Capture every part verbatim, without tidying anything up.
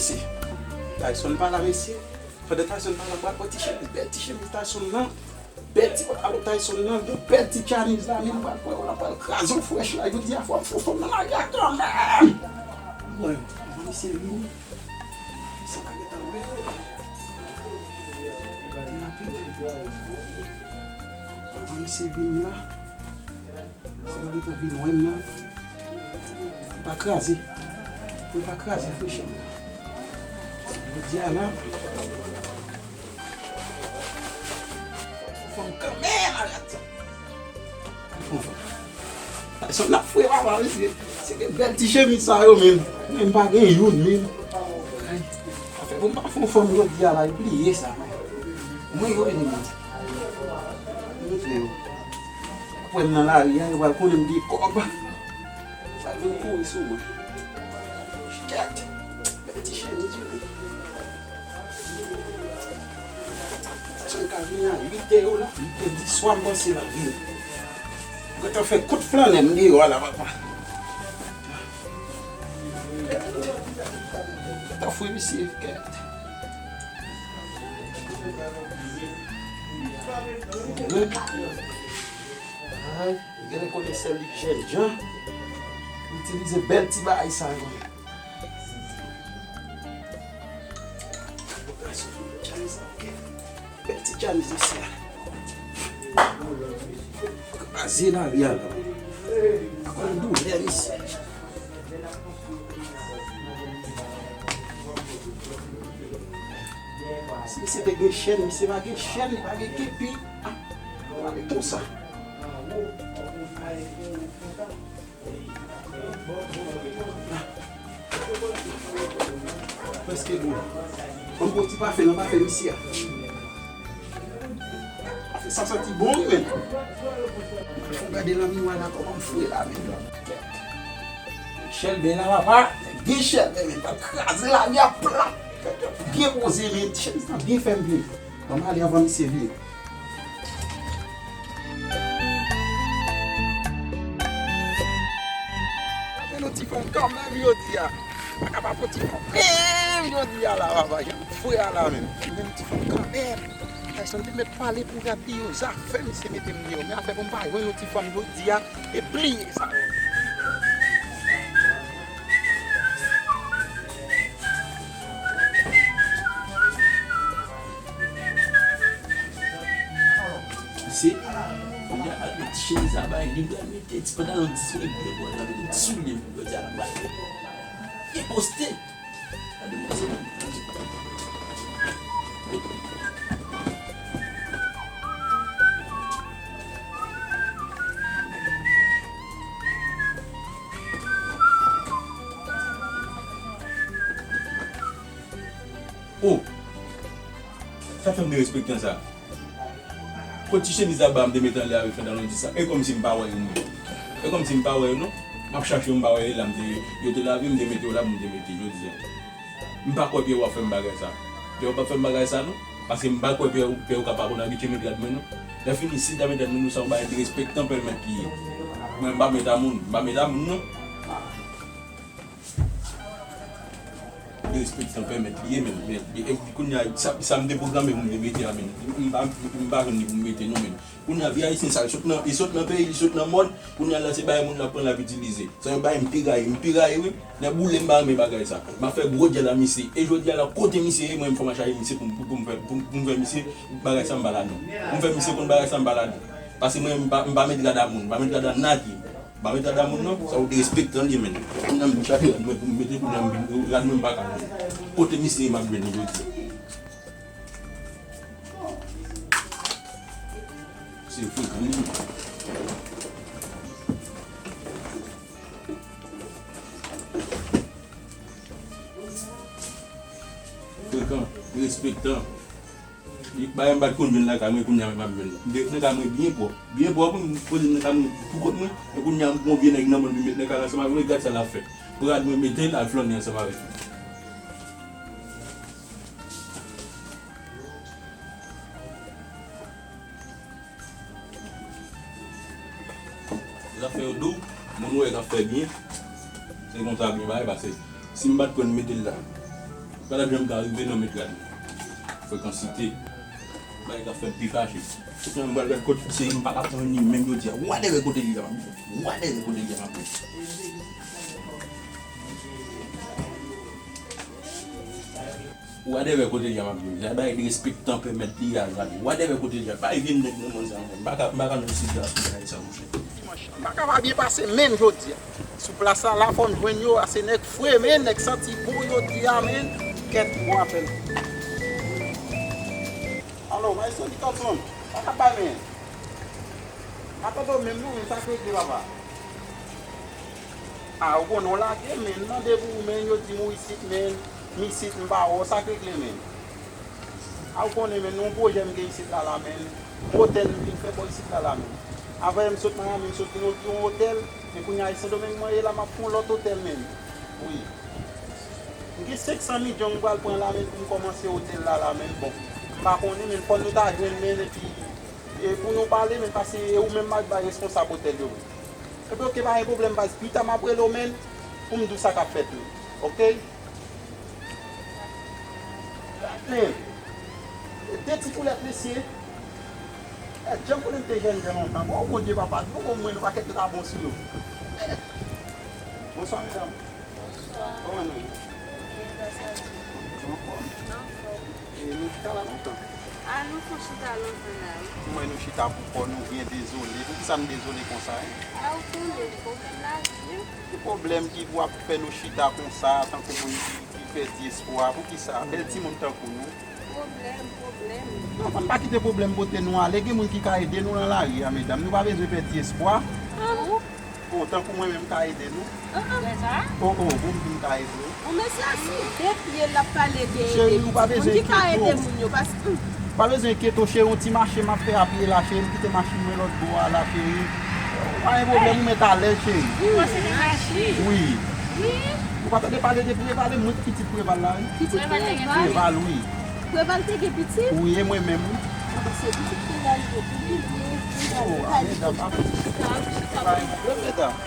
Mesye, Tyson pa la, mesye. Pandan Tyson pa la, m pral pran ti chemiz, bèl ti chemiz Tyson nan. Bèl ti pantalon Tyson nan, gen bèl ti tchamiz la, men m pral pran yo la, pral kraze yon frèch la. Jodi a, fò m fè fanm nan lage a kanmenm. Bon, anvan misye vini, misye pa gentan vle. Gade rapid. Anvan misye vini la. Si yo gentan vin wè m nan, pou l pa kraze, pou l pa kraze frechè m nan. Jodi a la, fò m kanmenm al gad sa. Fò m fè. Sa n ap fouye papa, mesye. Se de bèl ti chemiz sa yo menm. Men m pa gen youn menm. Ay, afè pou m pa fè yon fanm jodi a la, bliye sa. Mwen yo vini menm. Montre yo. Apre m nan lari a, yo pral konnen m gen kòb. Sa vin kouri sou mwen. Kèt. Bèl ti chemiz yo. Sa m ka vini a uit è yo la, uit è di swa m panse l ap vini. Mwen gentan fè kout flanè m deyò a la, papa. Gentan fouye misye, kèt. Ay, gen lè konnen sèl li k jènjan. Li itilize bèl ti bagay sa yo. Bèl ti tchamiz isi a. Kraze lari a la. Konn doulè misye. Si misye te gen chèn, misye pa gen chèn, li pa gen kepi. Ah, li konsa. Prèske bon. Yon gwo ti pafen nan pafen misye a. Pafen sa santi bon wi menm. Fò m gade nan miwa la kòman m fre la menm. Chèlbè la papa, gen chèlbè menm, pa kraze lari a plat. Byen poze menm, chèlbè sa byen fè m byen. Ban m ale anvan misye vini. Men nou ti fanm kanmenm jodi a. Pa ka pa pou ti fanm menm jodi a la, papa. Jan fre a la menm. Men nou ti fanm kanmenm. Tyson te mèt pale pou rad li yo. Zafè misye mete m deyò. Men afè pou m pa jwenn yon ti fanm jodi a. E bliye sa. Misye, kounye a, ti chemiz la bay li, li mete ti pantalon dis mil, li pran nan ti soulye, jodi a la bay li. Li poste. Gade mwen se. Oh! Sa fè m derespektan sa. Kot ti chemiz la ba m te mete anlè avèk pantalon dis sa? E kòmsi m pa wè yo mwen. E kòmsi m pa wè yo non. M ap chache yo m pa wè yo la m te, yo te lave m te mete yo la pou m te mete jodi a. M pa kwè Pyè w ap fè m bagay sa. Pyè w p ap fè m bagay sa non. Paske m pa kwè Pyè, Pyè w ka pa konn abitye met rad mwen non. Lè fini si l ta met rad mwen nou sa yon bagay derespektan pèmèt li ye. Mwen m pa met a moun, m pa met a moun non. Derespektan pèmèt li ye menm. Men, e, e, kounye a, sa, sa m te pwograme pou m te mete a menm. M pa, m pa jwenn li pou m mete non menm. Kounye a, vye ayisyen sa, li sot nan, li sot nan peyi, li sot nan mòd. Kounye a la, se bagay moun l ap pran, l ap itilize. Sa yo bay m pi rayi, m pi rayi wi. Lè boule, m pa renmen bagay sa. M ap fè gwo dyèl a misye. E jodi a la, kote misye ye, mwen m fò m al chache misye pou, pou, pou m fè, pou, pou m fè misye bagay sa m pa ladan. Pou m fè misye konn bagay sa m pa ladan. Paske mwen, m pa, m pa met rad a moun, m pa met rad a naki. M pa met rad a moun non, sa ou derespektan li menm. Kounye a m vin chache rad mwen pou m mete, kounye a m vin rad mwen m pa ka jwenn. Kote misye ye m ap jwenn li jodi a. Se frekan li ye. Frekan, derespektan. Li, bagay m pa t konn jwenn lakay mwen, kounye a menm m ap jwenn li. M te nan kay mwen byen pwòp. Byen pwòp, m poze m nan kay mwen pou kont mwen. E kounye a m pran yon vye nèg nan men m, li met nan kay la ansanm avè mwen, gad sa l ap fè. Pran rad mwen mete l, al flannen ansanm avè m. Zafè yo dou, moun wè k ap fè byen. Se konsa byen bay, paske si m pa t pran mete l la, Sa pa janm ka rive non, met gade. Frekansite. Bagay k ap fè m pi fache. Kote m pral gade kote se m pa ka pran ni menm jodi a. Whatever kote li a m ap jwenn. Whatever kote li a m ap jwenn. Whatever kote li a m ap jwenn. Sa bagay derespektan pèmèt li a gade. Whatever kote li a. Bay vin nèg nan mwen sa. M pa ka, m pa ka nan isit la pou bagay sa, monchè. Dimanch, m pa ka pa byen pase menm jodi a. Sou plas la, la fò m jwenn yo, a se nèg fre, men nèg santi bon yo di a, men kèt bon apèl. Alo, maestro Nicholson, sa k ap bay, men? M ap tande w menm, non, men sa k regle, papa? A, ou konnen w lage, men, m mande pou ou, men, yo di m ou isit, men, m isit, m pa wè w, sa k regle, men? A, ou konnen, men, yon pwojè m gen isit la, la, men, yon otèl m vin fè bò isit la, la, men. Avanyè m sot Miami, m sot vin yon, yon otèl, men kounye a, e Sendomeng mwen ye la, m ap fè yon lòt otèl, men. Wi. M gen senk san milyon m pral pran la, men, pou m kòmanse otèl la, la, men, bon. M pa konnen, men, fò nou ta jwenn, men, epi, e pou nou pale, men, paske e ou menm m ap bay responsab otèl yo, men. Epi, oke, pa gen pwoblèm, baz, pita m ap rele w, men, pou m di w sa k ap fèt, men. Oke? Men, de ti poulèt, mesye. E, jan m konnen m te jèn jan lontan. Bon, Bondye, papa, nou bon mwen, nou pa kèt ta bon sou yo. Bonswa, medam. Bonswa. Kòman nou ye? Byen, gras a Dye. Nou anfòm? Anfòm. E nou chita la lontan? A, nou fon chita lontan la, wi. M wè nou chita pou kò nou, byen dezole. Poukisa n dezole konsa, en? A, ou konnen, pwoblèm lavi, wi. Ki pwoblèm ki pou ap fè nou chita konsa, tankou moun ki, ki pèdi espwa? Poukisa? Bèl timoun tankou nou. Pwoblèm, pwoblèm. Non, fò n pa kite pwoblèm pote nou ale. Gen moun ki ka ede nou nan lari a, medam. Nou pa bezwen pèdi espwa. A bon? O, tankou mwen menm ka ede nou. O, o, bon, m ka ede w. Bon, mesye a sou de pye l ap pale de ede pitit moun ki ka ede moun yo, paske, hmm. Ou pa bezwen enkyete w, cheri, yon ti mache m ap fè a pye la, cheri, m kite machin mwen lòt bò a la, cheri. Pa gen pwoblèm, ou mèt alèz, cheri. Wi. Ou pa tande pale de Preval, e mwen ki pitit Preval la, wi. Pitit Preval? Preval, wi. Preval te gen pitit? Wi, e mwen menm, wi. A, se pitit Preval li ye, pou li ye. O, a, medam, a. Pa gen pwoblèm, medam.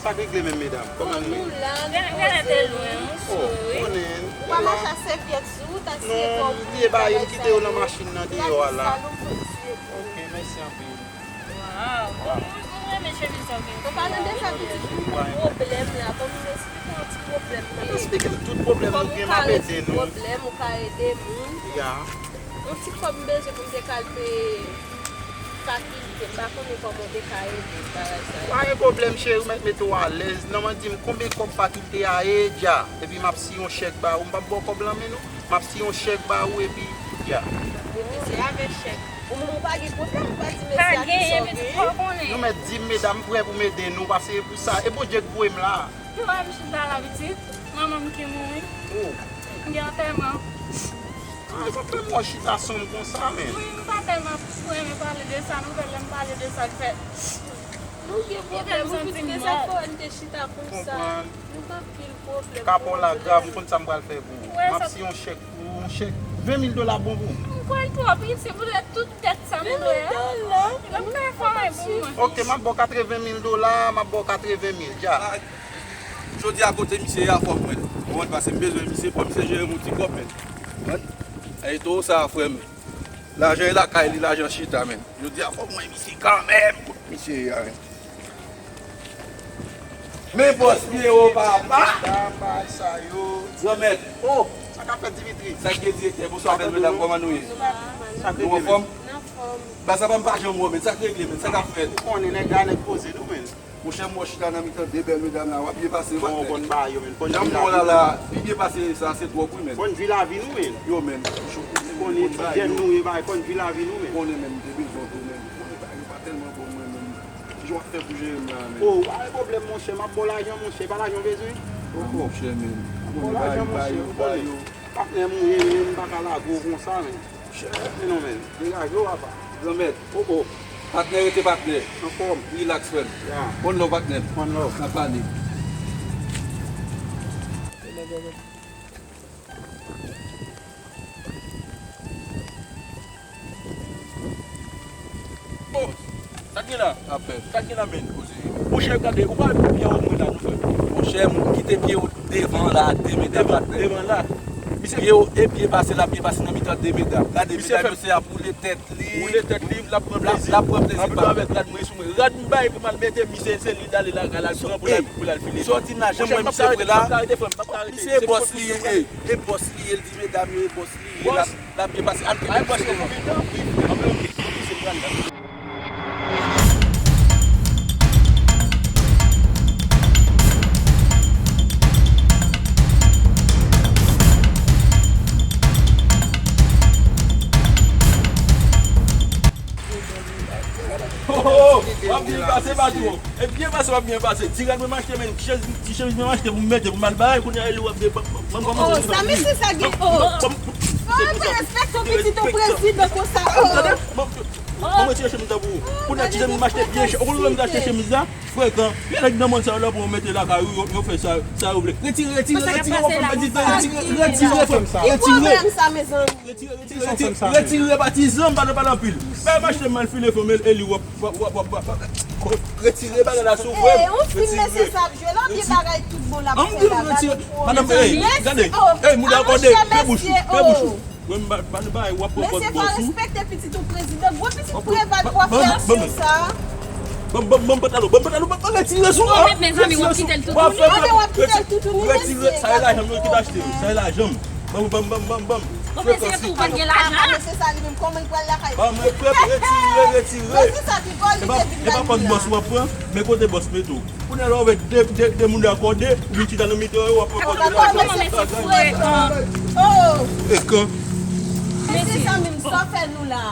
Sa k regle menm, medam? Kòman nou ye? Nou la, nou poze, nou souri. O, konnen. Ou pa mache ak sèvyèt sou ou, ta siye kò w pou bagay sa yo. Non, m bliye ba yo, m kite yo nan machin nan deyò a la. Oke, mèsi anpil. Waw, bon, mwen, mwen renmen chemiz sa w gen. An palan de sa, pitit, pou pwoblèm la, ban m eksplike w yon ti pwoblèm. Eksplike m tout pwoblèm nou gen, m ap ede nou. Kòm ou ka rezoud pwoblèm, ou ka ede moun. Ya. Yon ti kòb m bezwen pou m te ka al peye fakilte, m pa konnen kòman w te ka ede m bagay sa yo. Pa gen pwoblèm, cheri, ou mèt mete w alèz. Nonm lan di m konbyen kòb fakilte a ye, dja. Epi m ap siyen yon chèk ba ou. M p ap ba w kòb lan men, non. M ap siyen yon chèk ba ou, epi, dja. Epi se avèk chèk. Ou menm ou pa gen pwoblèm, ou pa di mesye a kisa w genyen. Nou mèt di m, medam, m prè pou m ede nou, paske e pou sa, e Bondye k voye m la. Yo, a m chita la, pitit. Manman m ki mouri. O. M gen antèman. A, sa fè m wè w chita sonm konsa, men. Wi, m pa tèlman renmen pale de sa, non, men lè m pale de sa, l fè. Nou gen pwoblèm, ou pitit, men sa k fè w wè n te chita konsa. Konprann. Nou gen anpil pwoblèm. Ka pa w la grav, m konn sa m pral fè pou ou. M ap siyen yon chèk pou ou, yon chèk ven mil dola bon pou ou. M kwè l twò piti pou lè tout dèt sa m dwe a. Ven mil dola? L ap fè fòmay pou mwen. Oke, m ap ba w katreven mil dola, m ap ba w katreven mil, dja. Jodi a kote misye ye a fòk mwen. Ou konprann, paske m bezwen misye, fò misye jere m yon ti kòb, men. Konprann? E to sa, frè m. Lajan e lakay li, lajan chita, men. Jodi a fòk mwen misye kanmenm, kot misye ye a, men. Men bòs byen wo, papa. Medam, bagay sa yo. Granmèt. O, sa k ap fèt, Dimitri? Sa k gen, direktè? Bonswa, bèl medam, kòman nou ye? Nou anfòm? Sa k regle, men? Anfòm. Ba sa pa m pa janm wè w, men. Sa k regle, men? Sa k ap fèt? Ou konnen nèg la, nèg poze tou, men. Monchè, m wè w chita nan mitan de bèl medam la, w ap byen pase, patnè. Bon, konn ba yo, men. Konn jan m wè w la, la, li byen pase sa, se twòp, wi, men. Konn vi lavi nou, men. Yo, men. Ou konnen ti jèn nou ye, bay, konn vi lavi nou, men. Konnen, men, m te bezwen w tou, men. Konnen bagay yo pa tèlman bon, mwen, men. Kijan w ap fè pou jere m la, men? O, pa gen pwoblèm, monchè. M ap ba w lajan, monchè. E pa lajan w bezwen? O, monchè, men. M ap ba w lajan, monchè. Ou konnen. Patnè m ou ye, men m pa ka lage w konsa, men. Monchè. Men non, men. Degaje w, papa. Granmèt. O, o. Patnè rete patnè. Anfòm. Rilaks, frè m. Ya. One love, patnè. One love. N ap pale. Bon, sa k gen la? Apèl. Sa k gen la, men? Koze. Monchè, gade, ou pa wè pye w mwen la, non, frè m? Monchè, m kite pye w. Devan la, de medam la. Devan la. Misye pye yo, e pye pase la, pye pase nan mitan de medam. Gade medam yo se ap woule tèt li. Woule tèt li, l ap pran plezi. L ap pran plezi. Anpil avèk rad mwen sou mwen. Rad m bay pou m al mete, misye se li l ale lakay la, l pran pou l al, pou l al file. Sa w di m la, jan mwen misye vre la. Misye e bòs li ye, e, e bòs li ye, l di medam yo e bòs li ye, l ap, l ap byen pase. Al kite misye devan. Oh, oh, oh, w ap byen pase, patwon. E byen pase, w ap byen pase. Ti rad mwen m achte, men, ti chemiz, ti chemiz mwen m achte pou m mete, pou m al bay, kounye a, li w ap de, ban m kòmanse. Oh, sa mesye sa gen, oh. Fò w te respekte yon pitit yon prezidan konsa, oh. Ban m retire chemiz la pou ou. Kounye a, ti chemiz m achte byen chè. Ou konn lè m achte chemiz la? Frekan. Gen nèg nan mond sa yo la pou yo mete lakay ou, yo, yo fè sa, sa yo vle. Retire, retire, retire, w ap fè m pèdi tan, retire, retire, retire. Ki pwoblèm sa, mezanmi? Retire, retire, retire, retire, patizan m, pa nan pale anpil. Bay m achte m al file fanm, e li w ap, w ap, w ap, w ap, w ap, w ap. Retire bagay la sou frè m. Eh, on film mesye sa ap jwe la, byen bagay tout bon l ap fè la. Gade, oh, madanm, ey, gade. Ey, mouda akòde, fè bouch ou, fè bouch ou. Mwen m pa, pa nan bagay, w ap pran kòd bòs ou. Mesye, fò respekte pitit ou prezidan. Gwo pitit Preval pou ap fè aksyon sa. Ban m, ban m, ban m pantalon, ban m pantalon, ban m retire sou a. Mezanmi, w ap kite l toutouni? Anben w ap kite l toutouni, mesye. Sa e lajan m yo ki t achte yo. Sa e lajan m. Ban m, ban m, ban m, ban m, ban m. Bon, mesye tou, pa t gen lajan. Mesye sa li menm, kòman l pral lakay? Ban mwen frè m, retire, retire. Mesye sa pi bò, li te vin la. E pa kòd bòs ou w ap pran, men kote bòs mete w. Kounye a la w wè de, de, de moun akòde, ou vin chita nan mitan yo, w ap pran kòd yo. Kòman mesye frekan? Oh! Frekan. Mesye sa menm, sa w fè nou la?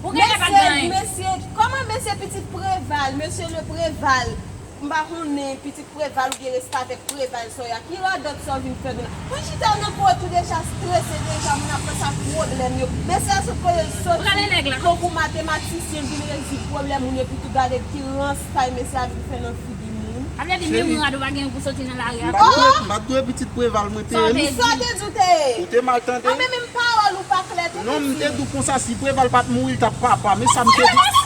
Mesye, mesye, kòman mesye pitit Preval, mesye le Preval? M pa konnen pitit Preval oubyen restavèk Preval sa w ye a. Ki radòt sa w vin fè nou la? Mwen chita nan pòt ou deja strese deja, moun ap panse ak pwoblèm yo. Mesye a sot kote l soti, tankou matematisyen vin rezoud pwoblèm moun yo, epi tou gade ki rans kay mesye a vin fè nan figi moun. Sa vle di menm rad ou pa gen pou soti nan lari a. M pa t dwe, m pa t dwe pitit Preval mwen te ye. Sa w te di? Ou te mal tande? Anben menm pawòl ou pa klè tou pitit. Non, m te di w konsa, si Preval pa t mouri, l t ap papa. Men sa m te di.